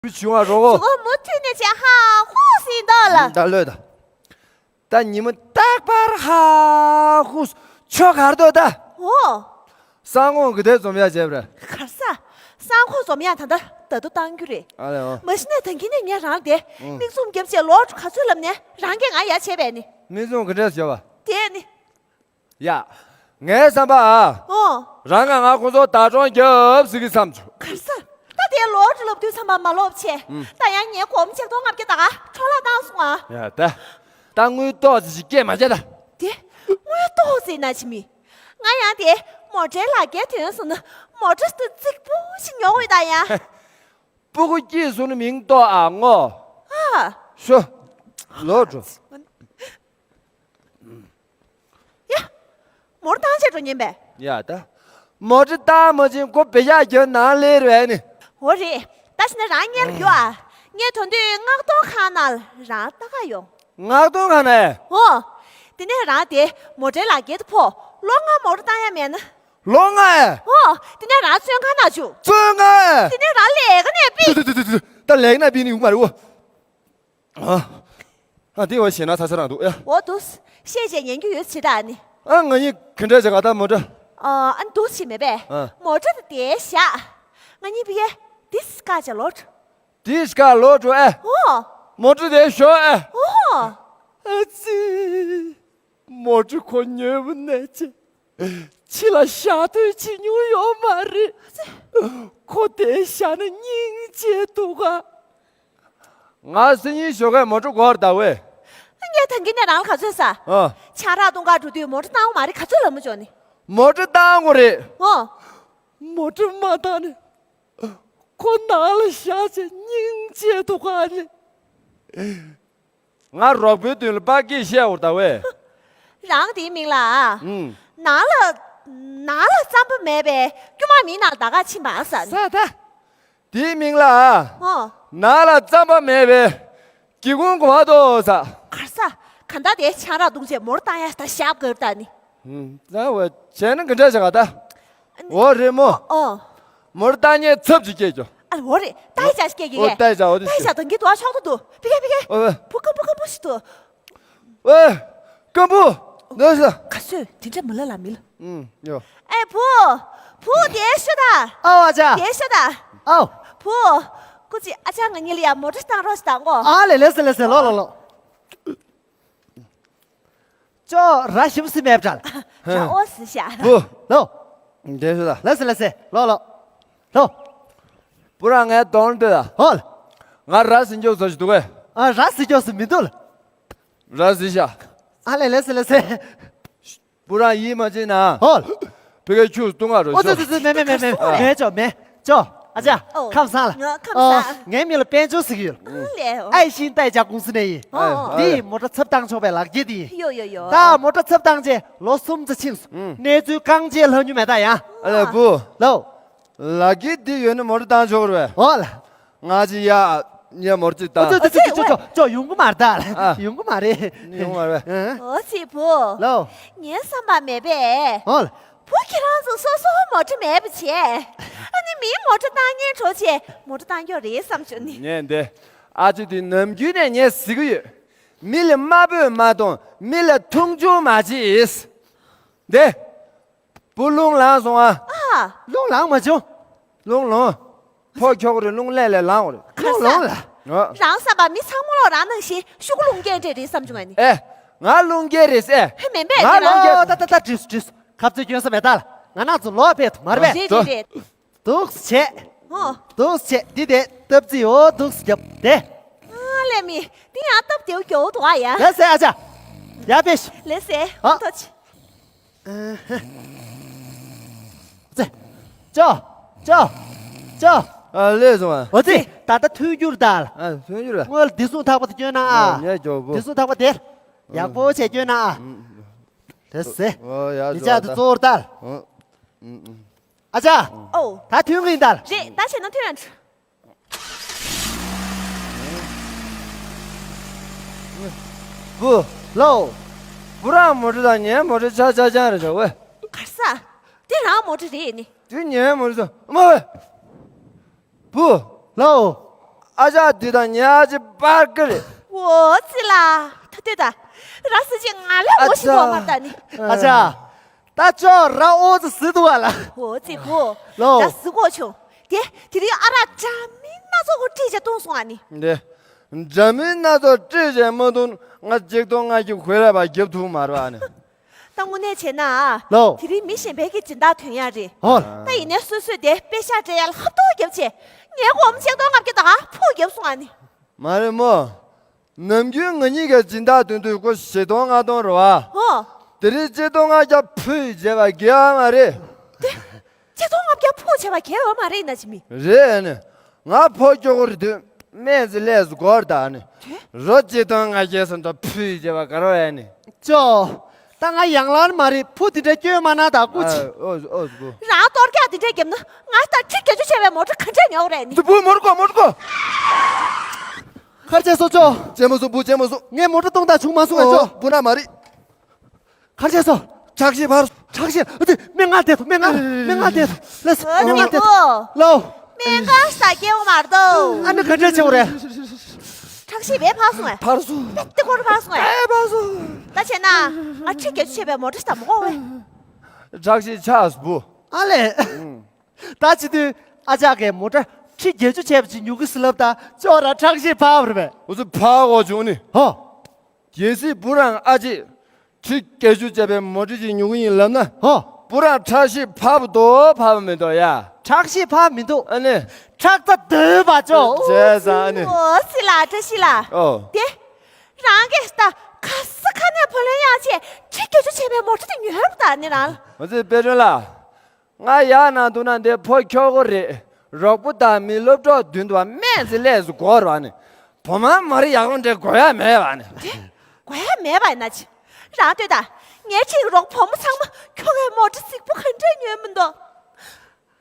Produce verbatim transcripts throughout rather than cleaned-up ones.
བྱུང་བ་རོགས། ཞུ་གོ་མུ་མཐུད་ནས་བྱས་ཧ་ཧུ་ཟིན་འདོད་ལ། ད་ལོས་ད། ད་ཉི་མ་རྟག་པར་ཧ་ཧུ་ཆོ་གར་འདོད་ད། འོ། སང་དགོང་གི་དེ་འཛོམས་ཡ་བྱས་པ་རེད། གར་ས། སང་དགོང་འཛོམས་ཡ་ད་ལྟ་ད་དུ་བཏང་རྒྱུ་རེད། ཨ་ལས་འོ། མ་གཞི་ནས་ད་གིན་ནས་ངས་རང་དེ་ཨང་། མིག་བཙུམ་རྒྱབ་བྱས་ལོག་ག་ཚོད་ལབ་ནས་རང་གིས་ང་ཡ་བྱས་པས་ནི། མིག་བཙུམ་ག་འདྲས་བྱས་པ། དེ་ནི། ཡ། ངའི་བསམ་པ་ཨ། ཨོ། རང་ང་ང་ཁོང་ཚོ་ད་གྲོང་རྒྱབ་ཟིག་གི་བསམ་བྱུང་། གར་ས། ད་དེ་ལོག་ལབ་དུས་བསམ་པ་མ་ལོབ་ཆེ། ཨུམ། ད་ཡང་ངའི་སྒོར་མོ་ཆིག་སྟོང་ལྔ་བརྒྱ་ད་ག་འཕྲོ་བརླག་བཏང་སོང་ཨ། ཡ་ད། ད་དངུལ་ཏོག་ཙི་ཞིག་སྐྱེས་མ་བྱེད་ད། དེ། དངུལ་ཏོག་ཙི་ན་ཆི་མི། ང་ཡང་དེ་མོ་ཊའི་ལག་འཁྱེར་ཐོན་སོང་ན་མོ་ཊ་དེ་རྫིག་པོ་ཞིག་ཉོ་འོས་ད་ཡ། སྤུ་གུ་སྐྱེས་སོང་ན་མིང་ཏོག་ཨ་ངོ་། ཨ། ཤོ། ལོག་འགྲོ། ཡ། མོ་ཊ་བཏང་བྱས་འགྲོ་ཉན་པས། ཡ་ད། མོ་ཊ་བཏང་མ་ཕྱིན་ཁོ་བེ་ཤག་གྱོན་ནང་ལེ་རེད་ནི། འོ་རེད། ད་ཕྱིན་ན་རང་གཉེར་རྒྱུ་ཨ། ངས་དོན་དུས་མངགས་གཏོང་ཁང་ནང་རང་ལྟ་ག་ཡོང་། མངགས་གཏོང་ཁང་ནས། འོ། དེ་ནས་རང་དེ་མོ་ཊའི་ལག་འཁྱེར་དུ་ཕོག་ལོ་ལྔ་མོ་ཊ་བཏང་ཡ་མེད་ན། ལོ་ལྔ་ཨེ། འོ། དེ་ནས་རང་བཙོན་ཁང་ནང་བཅུག་བཙོན་ཁང་ཨེ། དེ་ནས་རང་ལས་ཀ་ནས་ཕུད། ད་ལས་ཀ་ནས་ཕུད་ནི་ཡོང་མ་རེད་འོ། ཨ། ཨ་དེ་བ་ཞེ་ན་ཚ་ཚ་རང་འདུག་ཡ། འོ་འདུག་ཤེས་བྱས་ཉན་རྒྱུ་ཡོད་ཅི་ད་ནི། ཨ་ང་གཉིས་ག་འདྲ་བྱེད་ག་ད་མོ་ཊ། ཨ་ཨ་འདུག་ཅི་མེད་པས། ཨ། མོ་ཊ་དེ་དེ་བཞག་ང་གཉིས་ཕ་གི་དེ་སི་ཀ་བྱ་ལོ། དེ་སི་ཀ་ལོ་འགྲོ་ཨེ། འོ། མོ་ཊ་དེ་ཞོག་ཨེ། འོ། ཨ་ཙི། མོ་ཊ་ཁོ་ཉོས་པ་ནས་ཅི། ཕྱི་ལ་བཞག་དུས་ཅི་ཉུང་ཡོད་མ་རེད། ཁོ་དེ་བཞག་ན་སྙིང་རྗེ་འདུག་ག་ང་སང་ཉིན་ཞོགས་ཀས་མོ་ཊ་སྒོར་ཟླ་བས། ངས་ད་གིན་ནས་རང་ལ་ག་ཚོད་ཟ། ཨ། ཆང་རག་བཏུང་ག་འགྲོ་དུས་མོ་ཊ་བཏང་བ་མ་རེད་ག་ཚོད་ལབ་མོ་ཅོག་ནི། མོ་ཊ་བཏང་དགོས་རེད། ཨོ། མོ་ཊ་མ་བཏང་ནས་ཁོ་ནང་ལ་བཞག་བྱས་སྙིང་རྗེ་འདུག་ག་ནི། ང་རོགས་པོའི་མདུན་ལ་དཔའ་སྐད་བཤད་འོར་ད་བས། རང་དེའི་མིང་ལ། ཨུམ། ནང་ལ། ནང་ལ་རྩམ་པ་མེད་པའི་སྐྱོ་མ་མིའི་ནང་ལ་ད་ག་ཕྱིན་པ་ཟ། ས་ད། དེའི་མིང་ལ། ཨོ། ནང་ལ་རྩམ་པ་མེད་པའི་སྒེའུ་ཁུང་གོ་བ་དོ་ས། གར་ས། ག་འདྲ་དེ་ཆང་རག་བཏུང་བྱས་མོར་བཏང་ཡ་ད་ཞབས་གར་ད་ནི། ད་བ་བྱས་ན་ག་འདྲ་བྱ་ག་ད། འོ་རེད་མོ། ཨོ། མོར་བཏང་ཉེས་ཚབ་ཅིག་སྐྱེས་ཀྱོ། ཨ་འོ་རེད་ད་ཡི་ཅག་སྐྱེས་ཀྱི་ཨོ་གས། ད་ཡི་ཅག་འོ་དེ་ད་ཡི་ཅག་དང་གི་དུ་བ་ཤོག་ཏུ་དུ་པི་ཀེ་པི་ཀེ། ཨོ་ཝེ། བུ་ཀམ་བུ་ཀམ་བུ་ཞིག་ཏུ། ཝེ། ཀམ་བུ། ནོ་ས། ག་སོས་དེ་འདྲ་མི་ལ་ལ་མི་ལ། ཨུམ་ཡོ། ཨེ་བུ། བུ་དེ་ཤོད་ད། ཨའོ་ཨ་ཅག་དེ་ཤོད་ད། ཨའོ། བུ། ཀུ་ཅི་ཨ་ཅག་ང་གཉིས་ལ་ཡ་མོ་ཊ་བཏང་རོགས་ཤིག་དང་གོ། ཨ་ལེ་ལེ་སེ་ལེ་སེ་ལོ་ལོ་ལོ། ཅོ་ར་ཞིམ་སི་མེབ་ཅལ། ཅ་ཨོ་སི་ཤ། བུ། ལོ། དེ་ཤོད་ད། ལེ་སེ་ལེ་སེ་ལོ་ལོ། ལོ། བུ་རང་ངའི་གདོང་ལ་ལྟོས་ད། ཧོལ། ང་ར་སི་འཇོག་ཟ་ཞིག་འདུག་གས། ཨ་ར་སི་འཇོག་སི་མི་འདུག་ལ། ར་སི་ཤ། ཨ་ལེ་ལེ་སེ་ལེ་སེ། བུ་རང་ཡིད་མ་ཆེས་ན། ཧོལ། ཕ་གིར་ཁྱུག་བཏུང་ང་རོ་ཨོ་ཤོག་ཙི་ཙི་མེ་མེ་མེ་མེ་ཨ། མེ་ཅོ་མེ་ཅོ། ཨ་ཅག་ཨོ། ཁམས་བཟང་ལ། ང་ཁམས་ཨོ། བཟང་། ངའི་མིང་ལ་དཔལ་འབྱོར་ཟེར་གྱི་ཡོད། ཨ་ལེ་ཨོ། ཨའི་ཤིན་ཏའི་ཅག་ཀུང་སི་ནས་ཡིན། ཨོ་ཨོ། འདི་ཡིན་མོ་ཊ་ཚབ་བཏང་ཆོག་པའི་ལག་འཁྱེར་འདི་ཡིན། ཡོ་ཡོ་ཡོ། ད་མོ་ཊ་ཚབ་བཏང་རྗེས་ལོ་གསུམ་ཙམ་ཕྱིན་སོང་། ཨུ། གནས་ཚུལ་རྐང་རྗེས་ལྷག་རྒྱུ་མེད་ད་ཡ། ཨ་ལེ་བུ། ལོ། ལག་འཁྱེར་འདི་ཡོད་ན་མོ་ཊ་བཏང་ཆོག་གི་རེད་པས། ཨོ་ལ། ང་ཅི་ཡ། ཉེ་མོར་ཅི་ད། ཨོ་ཙི་ཙི་ཙི་ཙི་ཙི་ཙི་ཡོང་གི་མ་རེད་ད། ཨ། ཡོང་གི་མ་རེད། ཡོང་མ་རེད། ཨ། ཨོ་ཙི་བུ། ལོ། ངའི་བསམ་པ་མེད་པས། ཨོ་ལ། བུ་ཁྱེད་རང་ཚོ་སོ་སོ་མོ་ཊ་མེད་པ་བྱས། ཨ་ནི་མིའི་མོ་ཊ་བཏང་ཉན་འགྲོ་བྱས་མོ་ཊ་བཏང་རྒྱུ་རེད་བསམ་བྱུང་ནི། ངས་འདི། ཨ་ཅེ་དེ་ནམ་རྒྱུན་ནས་ངས་ཟེར་གི་ཡོད། མི་ལ་དམའ་འབེབས་མ་གཏོང་། མི་ལ་མཐོང་ཆུང་མ་བྱེད། འདི། བུ་རླུང་ལངས་སོང་ཨ། ཨ། རླུང་ལངས་མ་བྱུང་། རླུང་ལངས། ཕོ་ཁྱོག་རེ་རླུང་ལས་ལས་ལངས་རེད། རླུང་ལངས་ལ། ཨ། རང་བསམ་པ་མི་ཚང་མ་ལོག་རང་ནང་བཞིན་ཤུ་གུ་རླུང་རྒྱས་འདྲེ་རེད་བསམ་བྱུང་ཨ་ནི། ཨེ། ང་རླུང་རྒྱས་རེད་ཟེ། ཧེ་མེན་པས་ང་རླུང་རྒྱས། ད་ད་ད་བྲིས་བྲིས། ཁ་རྩོད་སྐྱོན་ས་མེད་ད་ལ། ང་ནང་ཚོ་ལོག་ཕེབས་ཐུབ་མ་རེད་པས། རེད་རེད་རེད། འདུག་སེ་བྱས། ཨོ། འདུག་སེ་བྱས་འདི་དེ་སྟབས་ཙི་ཡོ་འདུག་སེ་རྒྱབ་དེ། ཨ་ལས་མི། འདི་ཡང་སྟབས་བདེའུ་རྒྱའུ་འདུག་ཨ་ཡ། ལ་སེ་ཨ་ཅག་ཡ་པེ་ཤི། ལ་སེ། ཨ། ཐོ་ཆི། ཙེ། ཅོ། ཅོ། ཅོ། ཨ་ལས་སོང་ཨ། འོ་ཙི། ད་ལྟ་ཐུན་འགྱུར་ད་ལ། ཨ་ཐུན་འགྱུར་ལ། སྔོན་ལ་བདེ་སྲུང་ཐག་པ་དེ་སྐྱོན་ན་ཨ། ཨ་ངས་རྒྱོབ་བོ། བདེ་སྲུང་ཐག་པ་དེ། ཡག་པོ་བྱས་སྐྱོན་ན་ཨ། ལ་སེ། ཨོ་ཡ་མི་ཅག་དེ་གཙོ་བོར་ད་ལ། ཨ། ཨ་ཅག་ཨོ། ད་ཐུན་གྱིན་ད་ལ། རེད་ད་བྱས་ན་ཐུན་ཡང་། བུ། ལོ། བུ་རང་མོ་ཊ་དང་ངའི་མོ་ཊ་ཆ་ཆ་ཆ་རེད་བྱ་བས། གར་ས། དེ་རང་མོ་ཊ་རེད་ནི། དེ་ངའི་མོ་ཊ་དང་མ་བས། བུ། ལོ། ཨ་ཅག་འདི་དང་ངའི་ཨ་ཅེ་པར་ཀི་རེད། འོ་ཙི་ལ། ད་ལྟོས་ད། ར་སི་ཅིག་ང་ལ་འོ་ཞིག་གོ་མ་ད་ནི། ཨ་ཅག་ད་ཅོག་ར་ཨོ་ཙི་ཟི་འདུག་བ་ལ། འོ་ཙི་བུ། ལོ། ར་སི་གོ་ཆུང་། དེ་དེ་རིང་ཨ་རག་འདྲ་མིན་སྣ་ཚོགས་ཀོ་བཀྲིས་བྱས་བཏུང་སོང་ཨ་ནི། འདི། འདྲ་མིན་སྣ་ཚོགས་བཀྲིས་བྱས་མ་བཏུང་ང་གཅིག་སྟོང་ལྔ་བརྒྱ་གོས་ལ་བ་རྒྱབ་ཐུབ་མ་རེད་བ་ནི། ད་དངོས་གནས་བྱས་ན། ལོ། དེ་རིང་མི་གཞན་པའི་གི་སྦྱིན་བདག་ཐོན་ཡ་རེད། ཧོ། ད་ཡིན་ནའི་སོ་སོས་དེ་པེ་ཤག་སྤྲད་ཡ་ལ་ཧབ་ཐོག་རྒྱབ་བྱས། ངའི་སྒོར་མོ་ཆིག་སྟོང་ལྔ་བརྒྱ་ད་ག་ཕུག་རྒྱབ་སོང་ཨ་ནི། མ་རེད་མོ། ནམ་རྒྱུན་ང་གཉིས་ཀྱི་སྦྱིན་བདག་དོན་དུ་སྒོར་བཞི་སྟོང་ལྔ་སྟོང་རེད་བ། ཧོ། དེ་རིང་ཆིག་སྟོང་ལྔ་བརྒྱ་ཕུལ་བྱས་པ་དགེ་བ་མ་རེད། དེ། ཆིག་སྟོང་ལྔ་བརྒྱ་ཕུལ་བྱས་པ་དགེ་བ་མ་རེད་ན་ཅི་མི། རེད་ཨ་ནི། ང་ཕོ་སྐྱོ་གོ་རེད་དུས་སྨན་རྩིས་ལས་སུ་སྒོར་ད་ཨ་ནི། དེ། རོ་ཆིག་སྟོང་ལྔ་བརྒྱ་སོང་ད་ཕུལ་བྱས་པ་དགའ་རོགས་ཨ་ནི། ཅོ། ད་ང་ཡང་ལར་མ་རེད་ཕུ་དེ་འདྲ་སྐྱོན་མ་ན་ད་སྐུ་ཅི། ཨོ་ཨོ་སྐུ། རང་གཏོར་རྒྱག་དེ་འདྲ་བརྒྱབ་ན་ང་ད་ཁྲི་བརྒྱད་ཅུ་བྱས་པའི་མོ་ཊ་ག་འདྲ་ཉོ་གི་རེད་ནི། དུ་བུ་མོར་གོ་མོར་གོ། ཁར་ཆེ་སོ་ཅོ། ཅེ་མོ་སོ་བུ་ཅེ་མོ་སོ། ངས་མོ་ཊ་གཏོང་ད་བྱུང་མ་སོང་ངས་ཅོ། ཨོ་བུ་ན་མ་རེད། ཁར་ཆེ་སོ། ཁྲག་ཤེད་འཕར། ཁྲག་ཤེད་ཨ་ཙི་སྨན་ཁང་བསྡད་ཐུབ་སྨན་ཁང་སྨན་ཁང་བསྡད་ཐུབ་ལས་སྨན་ཁང་བསྡད་ཐུབ་ལོ། སྨན་ཁང་ས་སྐྱེ་བོ་མར་དོ། ཨ་ནི་ག་འདྲ་ཆེ་བོ་རེད། ཁྲག་ཤེད་བས་འཕར་སོང་ངས། འཕར་སོང་། པེ་ཏི་ཁོར་འཕར་སོང་ངས། ཨེ་འཕར་སོང་། ད་བྱས་ན་ང་ཁྲི་བརྒྱད་ཅུ་བྱས་པའི་མོ་ཊ་ཞིག་དང་མ་གོ་བས། ཁྲག་ཤེད་ཆགས་སུ་བུ། ཨ་ལས། ད་བྱེད་དུས་ཨ་ཅག་གིས་མོ་ཊ་ཁྲི་བརྒྱད་ཅུ་བྱས་པ་ཅིག་ཉོ་གི་ཟེར་ལབ་ད་ཅོག་ར་ཁྲག་ཤེད་འཕར་བ་རེད་པས། འུ་ཚོ་འཕར་དགོས་བྱུང་ནི། ཧོ། གལ་སྲིད་བུ་རང་ཨ་ཅེ་ཁྲི་བརྒྱད་ཅུ་བྱས་པའི་མོ་ཊ་ཅིག་ཉོ་གི་ཡིན་ལབ་ན། ཧོ། བུ་རང་ཁྲག་ཤེད་འཕར་བ་འདུག་འཕར་བ་མི་འདུག་ཡ། ཁྲག་ཤེད་འཕར་མི་འདུག་ཨ་ནི། ཁྲག་རྩ་རྡོལ་བ་ཅོ། བྱས་ཙང་ཨ་ནི། ཨོ་སི་ལ་བཀྲ་ཤིས་ལ། ཨོ། དེ། རང་གིས་ད་ག་ས་ག་ནས་བུ་ལོན་གཡར་བྱས་ཁྲི་བརྒྱད་ཅུ་བྱས་པའི་མོ་ཊ་དེ་ཉོས་པ་ད་ནི་རང་ལ། ང་ཚོའི་དཔལ་སྒྲོན་ལགས། ང་ཡག་ན་འདུག་ན་འདི་ཕོ་ཁྱོ་གོ་རེད། རོགས་པོ་དང་མི་སློབ་གྲོགས་མདུན་དུ་སྨན་རྩིས་ལས་སུ་འགོར་བ་ནི། བུ་མ་མ་རེད་ཡག་པོ་འདྲ་དགོས་ཡ་མེད་བ་ནི། དེ་དགོས་ཡ་མེད་པ་ཡིན་ན་ཅི། རང་ལྟོས་དང་། ངའི་ཁྲིད་རོགས་བུ་མོ་ཚང་མ་ཁྱོ་གའི་མོ་ཊ་གཟིགས་པོ་ག་འདྲ་ཉོས་མི་འདུག་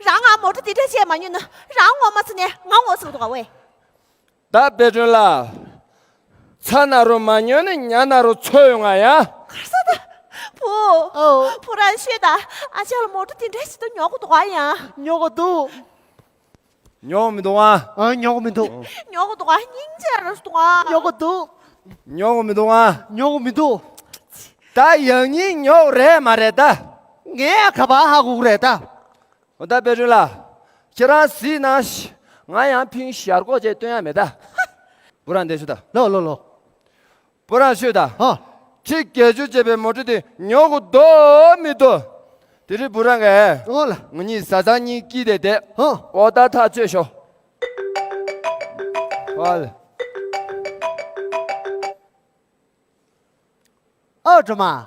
རང་ང་མོ་ཊ་དེ་འདྲ་བྱས་མ་ཉོས་ན་རང་ངོ་མ་ཚ་ནས་ང་ངོ་ཚ་གི་འདུག་ག་ཝེ། ད་དཔལ་སྒྲོན་ལགས། ཚ་ན་རུ་མ་ཉོས་ནི་ཉ་ན་རུ་ཚོད་ཡོང་ང་ཡ། གར་ས་ད། བུ། ཨོ། བུ་རང་ཤོད་ད། ཨ་ཅག་ལ་མོ་ཊ་དེ་འདྲ་ཞིག་ཏུ་ཉོ་གི་འདུག་ག་ཡ། ཉོ་གི་འདུག་ཉོ་གི་མི་འདུག་ཨ། ཨ་ཉོ་གི་མི་འདུག་ཉོ་གི་འདུག་ཨ་སྙིང་རྗེ་རུ་འདུག་ཨ། ཉོ་གི་འདུག་ཉོ་གི་མི་འདུག་ཨ། ཉོ་གི་མི་འདུག་ད་ཡང་སྙིང་ཉོ་གི་རེད་མ་རེད་ད། ངས་ཨ་ཁ་བ་ཧ་གོ་གི་རེད་ད། འོ་ད་དཔལ་སྒྲོན་ལགས། ཁྱེད་རང་གཟིགས་གནང་ཞིག་ང་ཡང་ཕིང་ཞར་ཀོག་ཅེས་སྟོན་ཡ་མེད་ད། བུ་རང་འདས་ཤོད་ད། ལོ་ལོ་ལོ། བུ་རང་ཤོད་ད། ཧ། ཁྲི་བརྒྱད་ཅུ་བྱས་པའི་མོ་ཊ་དེ་ཉོ་དགོས་འདུག་མི་འདུག་དེ་རིང་བུ་རང་གིས། ཨོ་ལ། ང་གཉིས་བཟའ་ཚང་གཉིས་ཀྱིས་དེ་དེ། ཧ། ཨོ་ད་ཐག་ཆོད་ཤོག་ཨོ་ལ། ཨོ་སྒྲོལ་མ།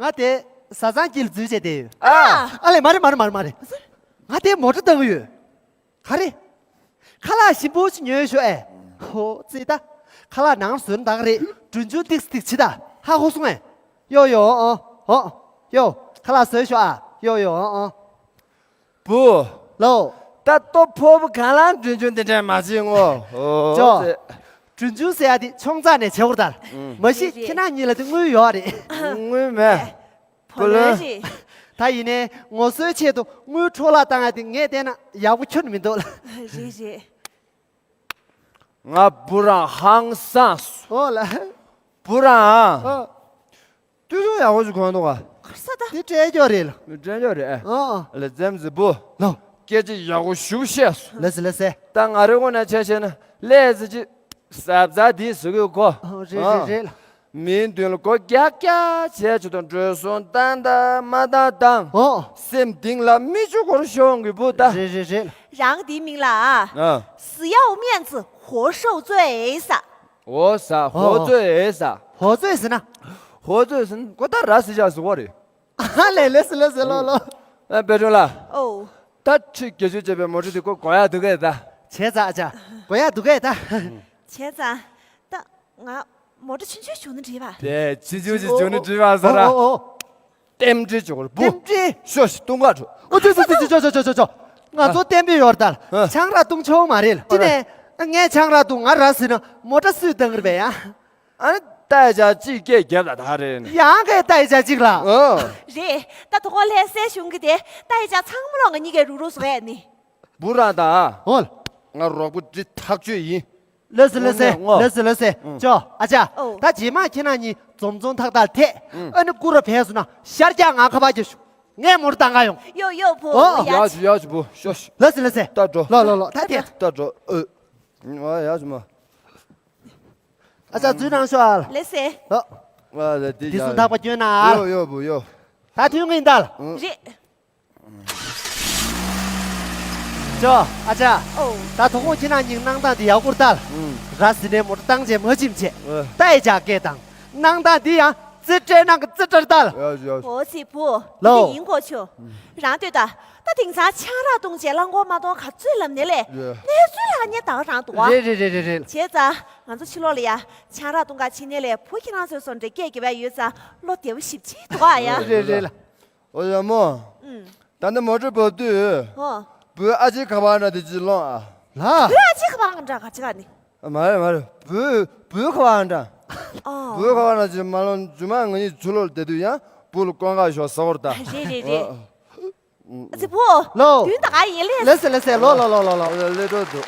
ང་དེ་བཟའ་ཚང་དཀྱིལ་འཛུལ་བྱས་བསྡད་ཡོད། ཨ། ཨ་ལས་མ་རེད་མ་རེད་མ་རེད་མ་རེད། ང་དེ་མོ་ཊ་བཏང་གི་ཡོད། ག་རེ། ཁ་ལག་ཞིམ་པོ་ཞིག་ཉོས་ཤོག་ཨེ། ཧོ་ཙི་ད། ཁ་ལག་ནང་བཟོས་ན་ད་ག་རེད་གྲོན་ཆུང་ཏིག་ཙི་ཏིག་ཅི་ད། ཧ་གོ་སོང་ཨེ། ཡོ་ཡོ་ཨོ་ཨོ། ཡོ། ཁ་ལག་བཟོས་ཤོག་ཨ། ཡོ་ཡོ་ཨོ་ཨོ། བུ། ལོ། ད་ལྟོ་ཕོ་བུ་གང་ལ་འདྲི་རྒྱུ་འདི་འདྲ་མ་བྱེད་ངོ་། ཨོ། ཅོ། ཙེ། འདྲི་རྒྱུ་ཟེར་ཡ་དེ་ཆུང་ཙག་ནས་བྱེད་དགོས་ད། མ་གཞི་རེད་རེད། ཁྱེད་རང་གཉིས་ལ་དེ་དངུལ་ཡོད་རེད། དངུལ་མེད། བུ་ལོན་རེད། ད་ཡིན་ནའི་ངོ་སོའི་ཆེད་དུ་དངུལ་འཕྲོ་བརླག་བཏང་ཡ་དེ་ངས་བལྟས་ན་ཡག་པོ་ཁྱོན་མི་འདུག་ལ། རེད་རེད། ང་བུ་རང་ཧང་སངས་སོང་། ཨོ་ལ། བུ་རང་། ཨོ། ཏུ་ཏུ་ཡག་པོ་ཞིག་གོན་འདུག་ག་གར་ས་ད། དེ་སྤྲད་རྒྱུ་རེད་ལ། སྤྲད་རྒྱུ་རེད། ཨ་ཨ། ལ་འཛེམ་ཟི་བུ། ལོ། སྐད་ཆ་ཡག་པོ་ཞུ་བཤད་སོང་། ལ་སི་ལ་སི། ད་ང་རེ་ངོ་ན་ཆ་བཤད་ན་ལས་ཟི་ཅི། ཟབ་ཟ་དེ་ཟི་གོ་གོ། ཨ་རེད་རེད་རེད་ལ། མིའི་མདུན་ལ་མགོ་རྒྱག་རྒྱག་བྱས་ཆུ་དང་འགྲོ་སོང་བཏང་དང་མ་བཏང་དང་། ཨོ། སེམས་གཏིང་ལ་མི་ཆུ་འཁོར་ཤོང་གི་བུ་ད། རེད་རེད་རེད་ལ། རང་དེའི་མིང་ལ། ཨ། 死要面子活受罪ཟ། འོ་ཟ། ཧོ་ཙོས་ཟ། ཧོ་ཙོས་ཟེར་ན། ཧོ་ཙོས་ཟེར་ན་ཁོ་ད་ར་སི་ཅག་ཟེར་བ་རེད། ཨ་ལེ་ལེ་སི་ལེ་སི་ལོ་ལོ། ཨ་དཔལ་སྒྲོན་ལགས། ཨོ། ད་ཁྲི་བརྒྱད་ཅུ་བྱས་པའི་མོ་ཊ་དེ་ཁོ་དགོས་ཡ་འདུག་གས་ད། བྱས་ཙང་ཨ་ཅག་དགོས་ཡ་འདུག་གས་ད། བྱས་ཙང་། ད་ང་མོ་ཊ་ཆུང་ཆུང་བྱུང་ན་འགྲིག་པ། དེ་ཆུང་ཆུང་ཞིག་བྱུང་ན་འགྲིག་པ་ཟེར་ར། ཨོ་ཨོ་ཨོ། རྟེན་འབྲེལ་བྱེད་དགོས་རེད་བུ། རྟེན་འབྲེལ། ཤོག་ཤིག་བཏུང་ག་འགྲོ། ཨོ་ཅོ་ཅོ་ཅོ། ང་ཚོ་བསྟན་པའི་ཡོར་ལྟར་ཨ། ཆང་རག་བཏུང་ཆོག་མ་རེད། ཨ་ཅི་ནས་ངས་ཆང་རག་བཏུང་ང་ར་ཟིན་ན་མོ་ཊ་སུས་བཏང་གི་རེད་པས་ཡ། ཨ་ནི་ལྟ་ཡ་ཅག་གཅིག་སྐད་རྒྱབ་ལ་ད་རེད་ནི། ཡང་གས་ལྟ་ཡ་ཅག་གཅིག་ལ། ཨོ། རེད། ད་དོ་གོ་ལྷ་སའི་གཞུང་གི་དེ་ལྟ་ཡ་ཅག་ཚང་མ་ལོ་ང་གཉིས་ཀས་རུག་རུག་བཟོ་ཡ་ནི། བུ་ར་ད། ཨོ་ལ། ང་རོགས་པོ་འདི་ཐག་ཆོད་ཡིན། ལགས་སོ་ལགས་སོ། ལགས་སོ་ལགས་སོ། ཅོ་ཨ་ཅག་ད་རྗེས་མ་ཁྱེད་རང་གཉིས་འཛོམས་འཛོམས་ཐག་ཐག་ཐད། ཨ་ནི་ཀུ་རུ་བས་སུ་ན་ཤར་རྒྱག་ང་ཁ་པར་རྒྱག་ཤོག་ངས་མུར་བཏང་ག་ཡོང་། ཡོ་ཡོ་བུ། ཨོ། ཡ་ཡག་ཅི་ཡག་ཅི་བུ་ཤོ་ཤི། ལགས་སོ་ལགས་སོ། ལྟ་འགྲོ། ལོ་ལོ་ལོ་ད་ཐད། ལྟ་འགྲོ། ཨོ། ང་ཡག་ཅི་མ། ཨ་ཅག་འཛུལ་རང་ཤོག་ཨ། ལགས་སོ། ལོ། ང་ལ་དེ་དེ་སུ་ཐག་པ་སྐྱོན་ན་ཨ། ཡོ་ཡོ་བུ་ཡོ། ད་ཐུན་གིན་ད་ལ། རེད། ཅོ་ཨ་ཅག་ཨོ། ད་དོ་དགོང་ཁྱེད་རང་གཉིས་གནང་སྟངས་འདི་ཡག་པོར་ལྟ་ལ། ར་སི་ནས་མོ་ཊ་བཏང་རྗེས་མ་ཅིམ་བྱས། ཨོ། ད་ཨེ་ཅག་སྐད་བཏང་། གནང་སྟངས་འདི་ཡང་རྩེ་སྤྲད་གནང་གི་རྩེ་སྤྲད་ལྟ་ལ། ཡ་ཡ། ཨོ་ཙི་བུ། ལོ། འདི་ཡིན་གོ་ཆོ། རང་ལྟོས་ད། ད་དེང་སང་ཆང་རག་བཏུང་བྱས་རླངས་འཁོར་མ་གཏོང་ག་ཚོད་ལབ་ནས་ལས། ཡ། གནས་ཚུལ་ལ་ཉེ་དག་རང་འདུག་ཨ། རེད་རེད་རེད་རེད། བྱས་ཙང་ང་ཚོ་ཕྱི་ལོགས་ལ་ཡ་ཆང་རག་བཏུང་ག་ཕྱིན་ནས་ལས་བུ་ཁྱེད་རང་ཚོའི་སོ་འདྲེ་སྐད་རྒྱབ་ཡ་ཡོད་ཙང་བློ་བདེ་བོ་ཞིབ་ཅིག་འདུག་ཨ་ཡ། རེད་རེད་ལ། ཨོ་ཡ་མོ། ཨུམ། ད་ནི་མོ་ཊ་བབས་དུས། ཨོ། བུའི་ཨ་ཅེ་ཁ་པར་ན་དེ་ཅི་ལོང་ཨ། ལ། བུའི་ཨ་ཅེ་ཁ་པར་ང་འདྲ་ག་ཅི་ག་ནི། མ་རེད་མ་རེད། བུའི་བུའི་ཁ་པར་འདྲ། ཨོ། བུའི་ཁ་པར་ན་ཅི་མ་ལོང་། རྗེས་མ་ང་གཉིས་ཆུ་ལོག་བསྡད་དུས་ཡང་བུ་ལ་བཀོན་ག་ཞོག་ཟ་བར་ད། རེད་རེད་རེད། ཨ་ཙི་བུ། ལོ། དུས་ད་ག་ཡིན་ལས། ལགས་སེ་ལགས་སེ། ལོ་ལོ་ལོ་ལོ་ལོ། ལས་འགྲོ་འདུག